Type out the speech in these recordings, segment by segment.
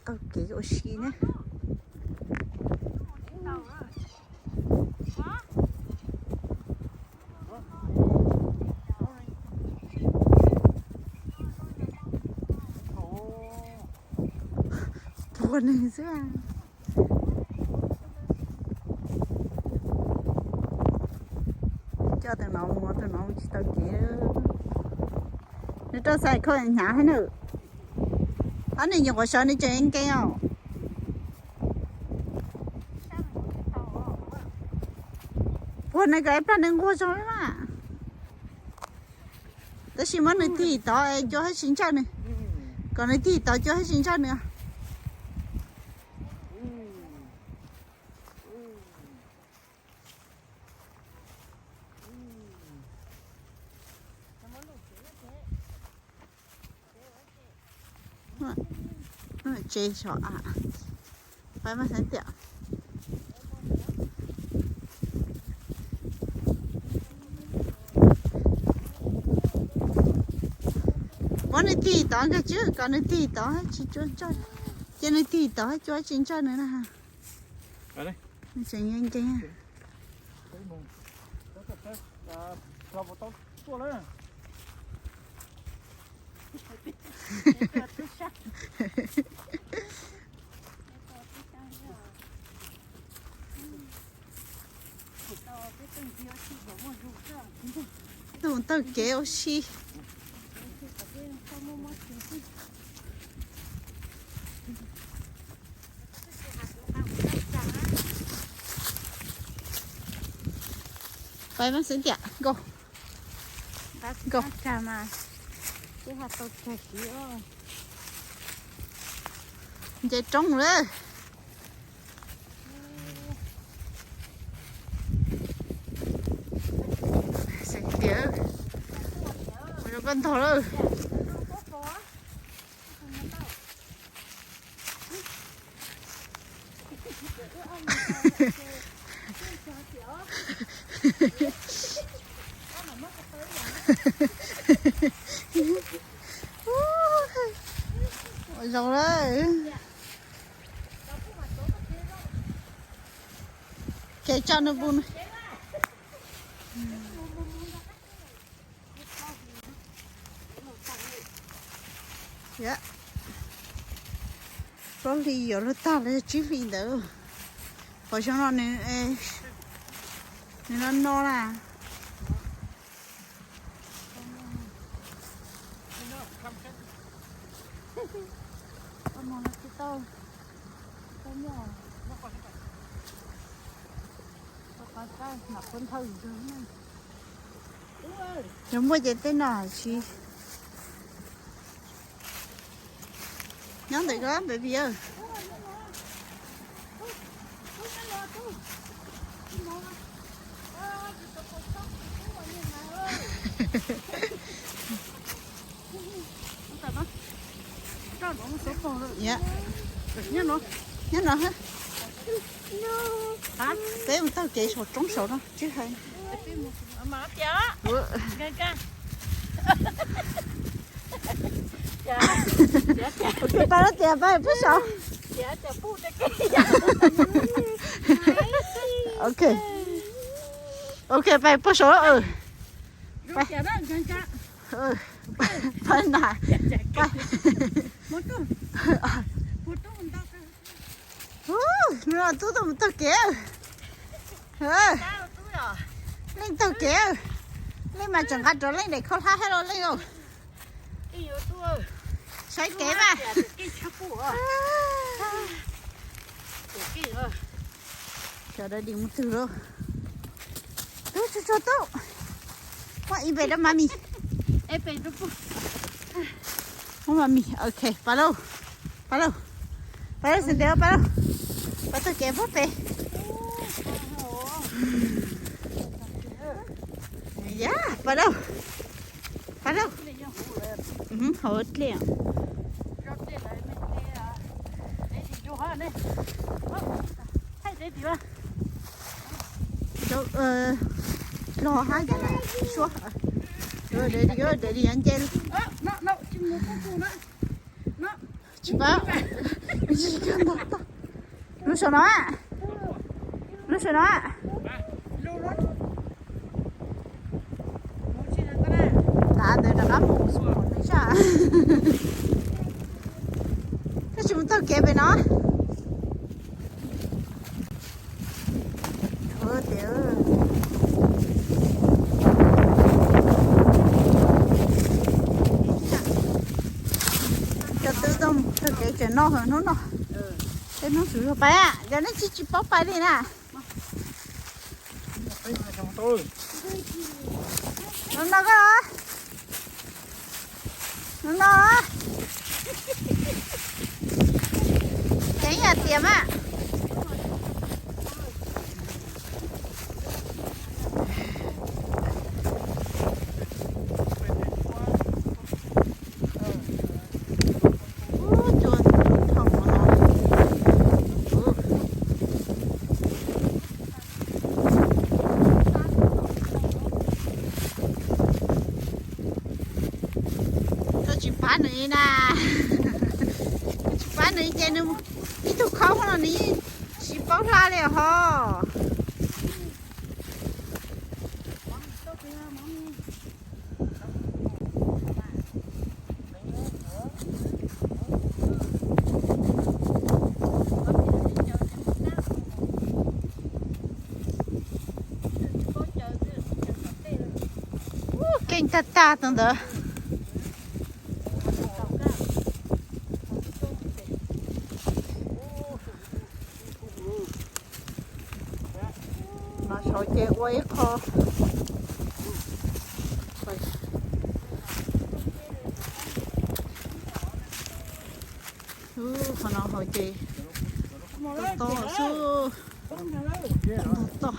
taug kev ua si ne. Puag nws xwb. Coj tus no mus, tus no mus tsis tau kev. Nws rau xais kho hnyav heev na. Ob niag nyuam qhuav sawv nws tseem nkees os. Puag nws kom ib plag nws nquag zoo li mas. Tab sis muab nws tig tod es cua hab tsis ntsawj nws. Kom nws tig tod cua hab tsis ntsawj nws. Tsev xyov a, pab mas xeeb tiam. Muab nws tig tod nkag tswb, kom nws tig tod tsis cua ntsawj. Cia nws tig tod cua tsis ntsawj nws na. Nws tseem nkees. Tus taug kev ua si. Pab mas xeeb tiam, go. Go. Nce roob lawm. Xeeb tiam, mus rau koj ntog lawm. Ua zoo lawm. Kev tso nws pu. Plaub hlis yuav luag tag los yog tsib hlis ntawd. Qhov xyoo no nws, nws no no na. Yog muaj ces tej no tsis nyob ntawm ko baby. Nyob no, peb mus taug kev saum roob saud no tsis hais. Pab tias pab puag saud. Ok. Ok, pab puag saud. Pab na. Hnub no tub tuaj mus taug kev. Leej taug kev, leej mas tseem nqa rov leej daim khaub hlab thiab los leej. Saib kev mas. Sawv daws dim mus twg lauj? Tub tsuag tsuag tub. Muab ib pem rau mami. Muab mami, ok, pab lauj. Pab lauj. Pab lauj, xeeb tiam pab lauj. Pab taug kev puag pem. Ya, pab lauj. Pab lauj. Hauv dlej. Los hab cas suab. Daddy, daddy nce. Tsis paub. Tsis paub ntau toj. Lub saum no, lub saum no. Tav ntawd rov qab mus xwb, mus pem sab. Koj tsis mus taug kev pem no. Ua tias cov twb tau taug kev tseem no heev hnub no. Tej hnub xub yuav pais, yog nej tsis, tsis paub pais li na. No no koj, no no. Ceev yam tiam mas. Ub, cua dhau mov no. Koj tsis pab nws na. Koj tsis pab nws ces nws ib tug khob no nws yeej tsis paub hla li hos. Ub, keej tag tag tau ntawd. No saud ces ua ib qho. Qhov no hauv ces toj xwb, ntog toj.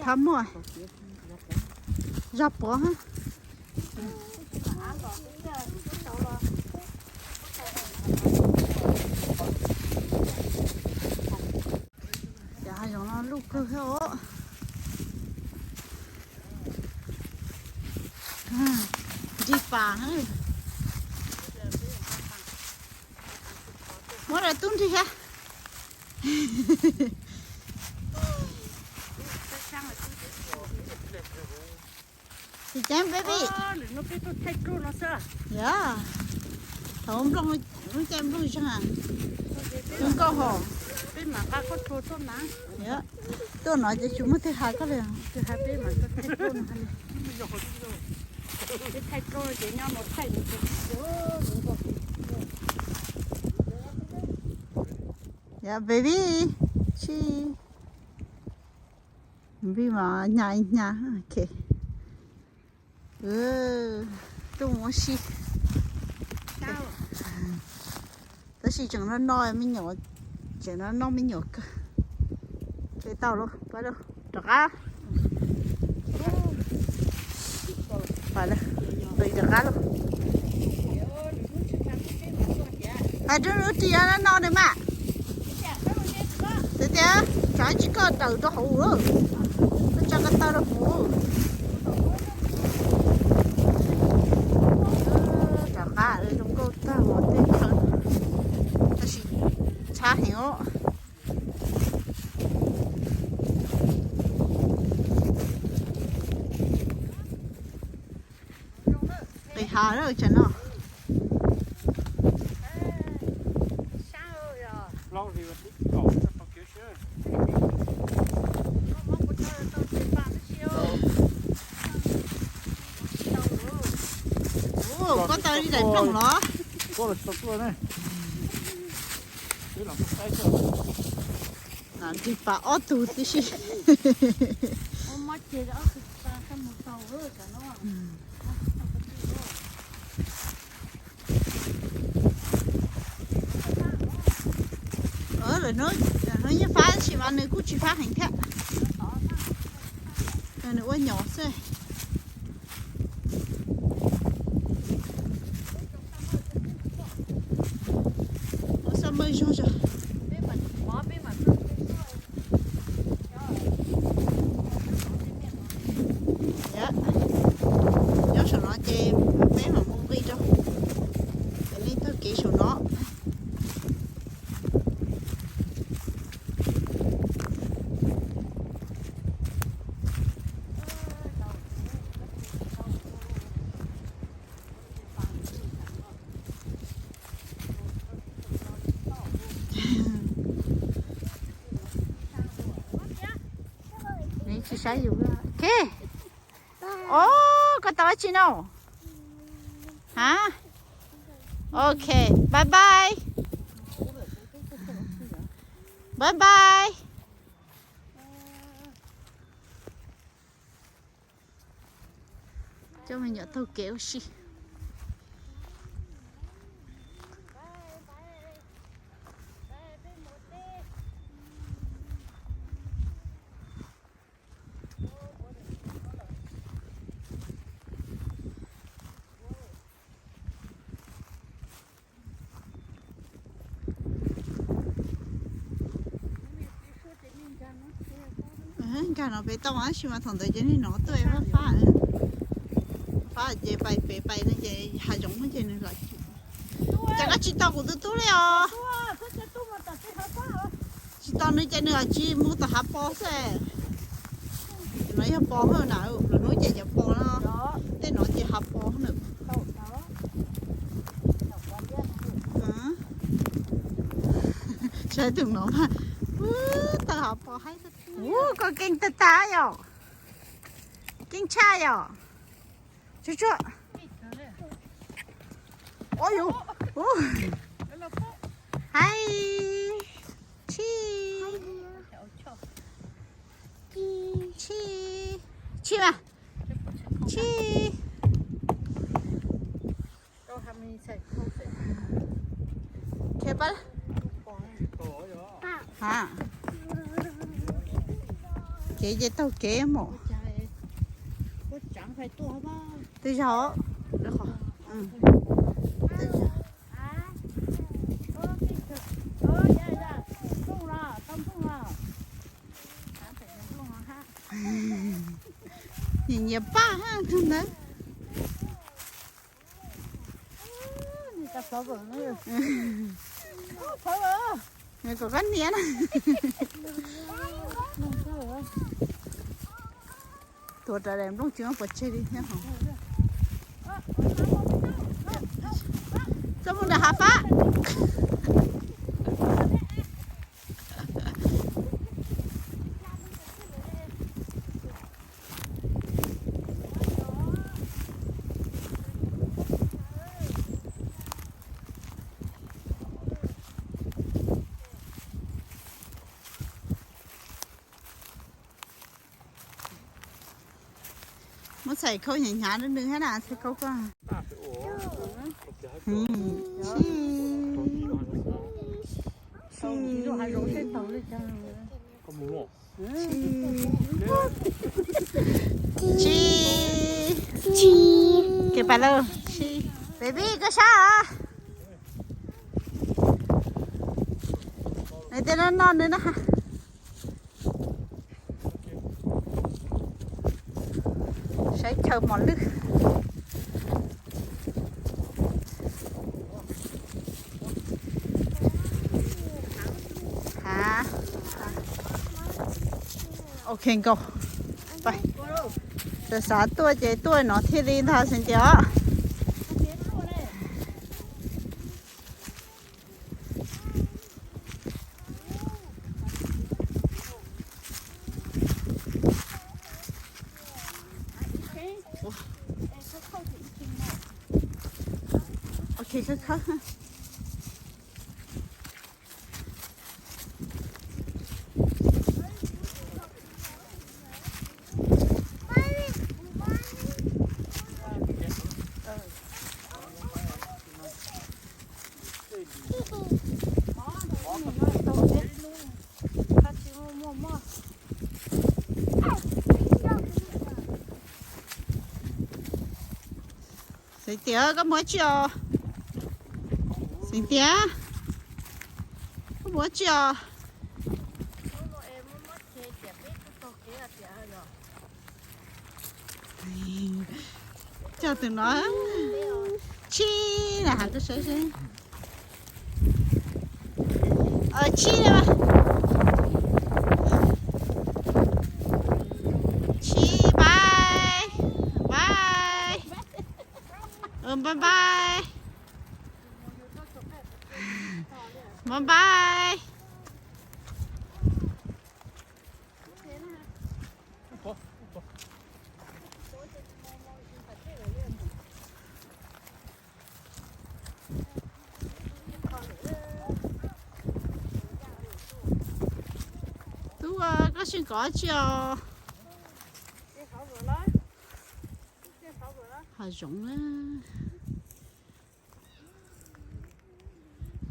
Thab muaj zaj pov. Cov hav zoov no luj kawg thiab os. Nrig pas. Muab rau tub nrig thiab. Tsis ceeb baby. Yog, thaum nplooj, lub caij nplooj zeeg, zoo nkauj hos. Yog, tuaj no ces tsis muaj twg has koj li. Yog baby, tsis, baby mas nyas nyas. Tuaj mus ua si. Tab sis tseem no no me nyuam, tseem no no me nyuam kawg. Ces tau lauj, pab lauj, rov qab. Pab lauj, pab rov qab lauj. Hais rau lub ris no no nws mas. Tias tias, tsam tsis koj daws rau hauv, koj tsa ko taw rau hauv. Rov qab zoo nkauj tag hauv tej chaw, tab sis tshab heev os. Qis hav lawm tsam no. Ua, koj tau li daim nplooj los? Nrig pas ob tug tib si. Lawv hnub yeej fab tab sis mas nws kuj tsis fab heev thiab. Nws ua nyom xwb. Ua xab npawg zog zog. Peb mam, peb mam. Tsis saib yus. Ok. Os, koj tau dab tsi no? Hab? Ok, bye bye. Bye bye. Coj me nyuam taug kev ua si. Nkag no pem tau tab sis mas thaum ntawd ces neeg nov tuaj fab fab. Fab ces pais pem pais no ces hav zoov ces nws los. Cas koj tsis tos kuv tus tub li os? Tsis tos nws ces nws tsis mus tom hav pos xwb. Ces no yog pos na, lwm hnub ces cov pos no, tej no ces hav pos na. Saib tus no mas, tawg hav pos haib. Ua koj keej tag tag yom. Keej tshaj yom. Tsuag tsuag. Ua yus. Haib. Tshij. Tshij. Tshij mas. Tshij. Kev ces taug kev mus. Twb yog, twb yog. Nyiam nyiam paj hab tug ntawd. Kom koj niam na. Tuav rawv daim nplooj tsis muaj pov tseg li thiab hos. Txoj mus nram hav fab. Muab txhais khau hnyav hnyav nws hab na, txhais khau koj. Tsis, tsis, tsis, tsis, kev pas lawm, tsis. Baby, koj sab os. Nws tej no no nws na. Saib chaw mos lwj. Ok nkaus. Xav xav tuaj ces tuaj no thiaj li ntag xeem tias os. Ok, khawb khawb. Xeem tias koj mus ua tsi os? Xeem tias koj mus ua tsi os? Coj tus no. Tshib na, has koj saib seb. Tshib na. Tshib, bye. Bye. Bye bye. Bye bye. Koj sib kov tsi os? Hav zoov na.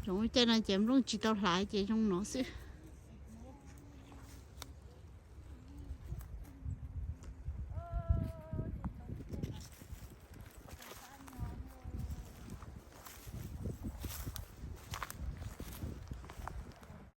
Zoov caij no ces nplooj tsis tau hlav ces zoo no xwb.